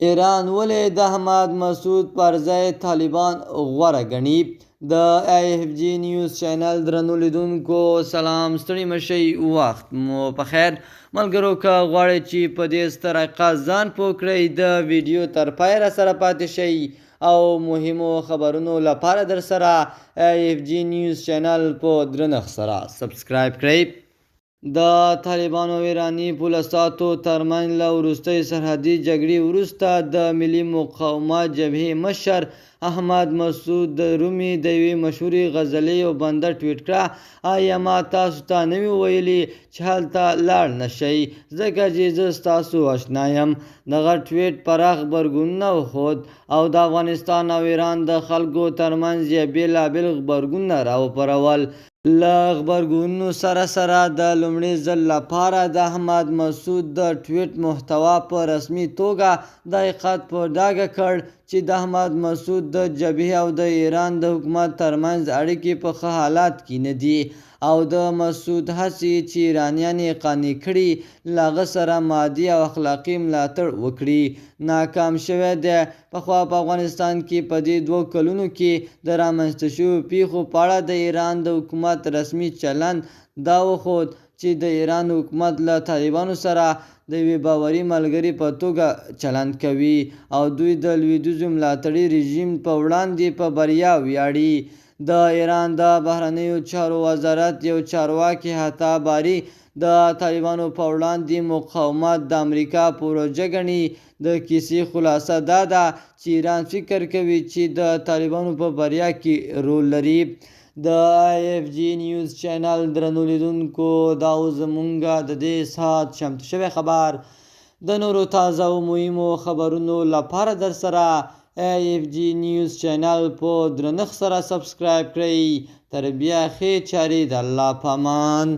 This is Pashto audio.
ایران ولې د احمد مسعود پر ځای طالبان غوره ګڼي؟ د ای اف جی نیوز چینل درنو لیدونکو سلام، ستړي مشئ، وخت مو په خیر. ملګرو، که غواړئ چې په دې ستر حقیقت ځان پوه کړئ، د ویډیو تر پای را سره پاتې شئ او مهمو خبرونو لپاره در سره ای اف جی نیوز چینل په درنښت سره سبسکرایب کړئ. د طالبانو او ایراني پوله ساتو ترمنځ له وروستۍ سرحدي جګړې وروسته د ملي مقاومت جبهې مشر احمد مسعود د رومي د یوې مشهورې غزلې یو بنده ټویټ کړه: آیا ما تاسو ته نه وي ویلي چې هلته لاړ نه شئ، ځکه چې زه ستاسو اشنا یم؟ دغه ټویټ پراخ غبرګونونه وښود او د افغانستان او ایران د خلکو ترمنځ یې بېلابېل غبرګونونه راوپارول. له غبرګونونو سره سره د لومړي ځل لپاره د احمد مسعود د ټویټ محتوا په رسمي توګه دا حقیقت په ډاګه کړ چې د احمد مسعود د جبهې او د ایران د حکومت ترمنځ اړیکې په ښه حالت کې نه دي او د مسعود هڅې چې ایرانیان یې قانع کړي له هغه سره مادي او اخلاقي ملاتړ وکړي، ناکام شوی دی. پخوا په افغانستان کې په دې 2 کلونو کې د رامنځته شویو پیښو په اړه د ایران د حکومت رسمي چلند دا وښود چې د ایران حکومت له طالبانو سره د یوې باوري ملګري په توګه چلند کوي او دوی د لویدیځو ملاتړي رژیم په وړاندې په بریا ویاړي. د ایران د بهرنیو چارو وزارت یو چارواکي حتی باري د طالبانو په وړاندې مقاومت د امریکا پروژه ګڼي. د کیسې خلاصه دا ده چې ایران فکر کوي چې د طالبانو په بریا کې رول لري. د ای اف جی نیوز چینل درنو لیدونکو، دا و زمونږ د دې ساعت چمتو شوی خبر. د نورو تازه او مهمو خبرونو لپاره در سره ای اف جی نیوز چینل په درنښت سره سبسکرایب کړئ. تر بیا ښې چارې، د الله په امان.